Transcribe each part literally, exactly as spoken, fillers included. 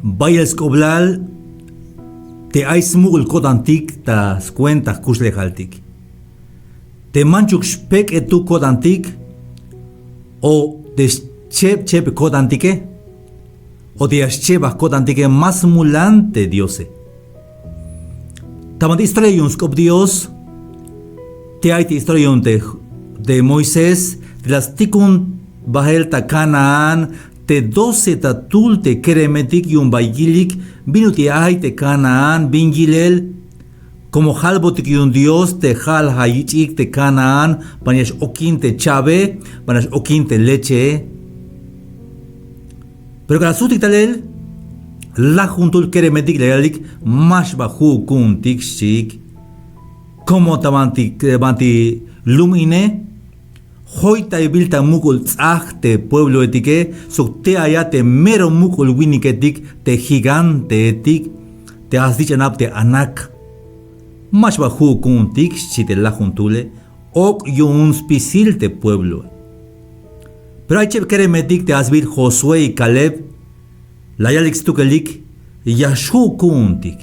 Bayel sk'oblal te ay smuk'ul ko'tantik ta skuenta jkuxlejaltik. Te manchuk xpek'etuk ko'tantik, o te xcheb cheb ko'tantike, o te ya xchebaj ko'tantike, ma smulan te Diose. Ta banti historia yu'un sk'op Dios, te ay te historia yu'un te, te Moisés, te la stikun bael ta Canaán, te doce ta tul te keremetik yu'un ba yilik bin ut'il ay te Canaán, bin yilel. Como jalbotik yu'un Dios te ja'al ja' yich'ik te Canaán, ban ya x-okin te cha'be, ban ya x-okin te lechee. Pero k'alal sujtik talel, lajuntul keremetik la yalik: ma xba ju' ku'untik, xchiik. Como ta banti, banti lum ine, joytaybil ta muk'ul ts'aj te puebloetike, sok te ay a te mero muk'ul winiketik, te giganteetik, te ja' snich'anab te Anac. Ma xba ju' ku'untik, xchi te lajuntule. Ok yu'un spisil te puebloe. Pero ay cheb keremetik te ja' sbiil Josué y Caleb, la yalik stukelik: ya xju' ku'untik.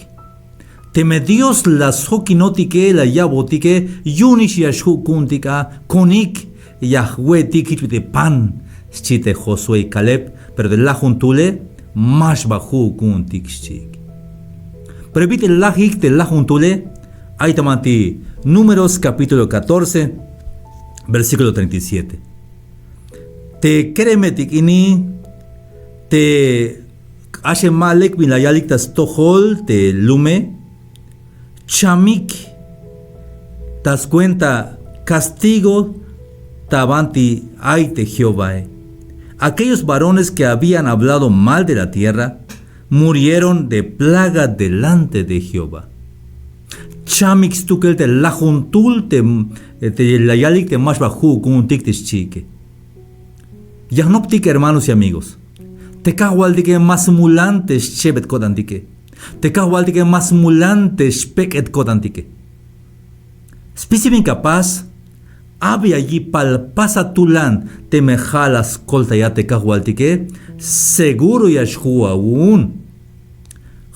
Teme Dios la sjokinotike, la ya'botike, yu'unix ya xju' ku'untik a, konik ya jwe'tik jich bit'il pan, xchi te Josué y Caleb. Pero te lajuntule, ma xba ju' ku'untik, xchiik. Pero bit'il lajik te lajuntule, ay ta banti Números capítulo catorce, versículo treinta y siete. Te keremetik ini, te k'axem ma lek bin la yalik ta stojol te lume, chamik ta skuenta castigo ta banti ay te Jehovae. Aquellos varones que habían hablado mal de la tierra murieron de plaga delante de Jehová. Chamik stukel te lajuntul te, te la yalik te ma xba ju' ku'untik te xchiike. Ya jnoptik, hermanos y amigos. Te Kajwaltike ma smulan te xchebet ko'tantike. Te Kajwaltike ma smulan te xpek'et ko'tantike. Spisil bin ka pas, abi ya yipal pasa tulan teme ja' la skoltayat te Kajwaltike, seguro ya xju' awu'un.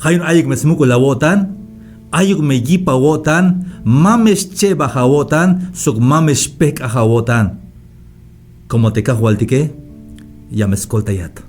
Ja' yu'un ayuk me smuk'ul awo'tan, ayuk me yip awo'tan, ma me xchebaj awo'tan, sok ma me xpejk'aj awo'tan. Como te Kajwaltike ya me skoltayat.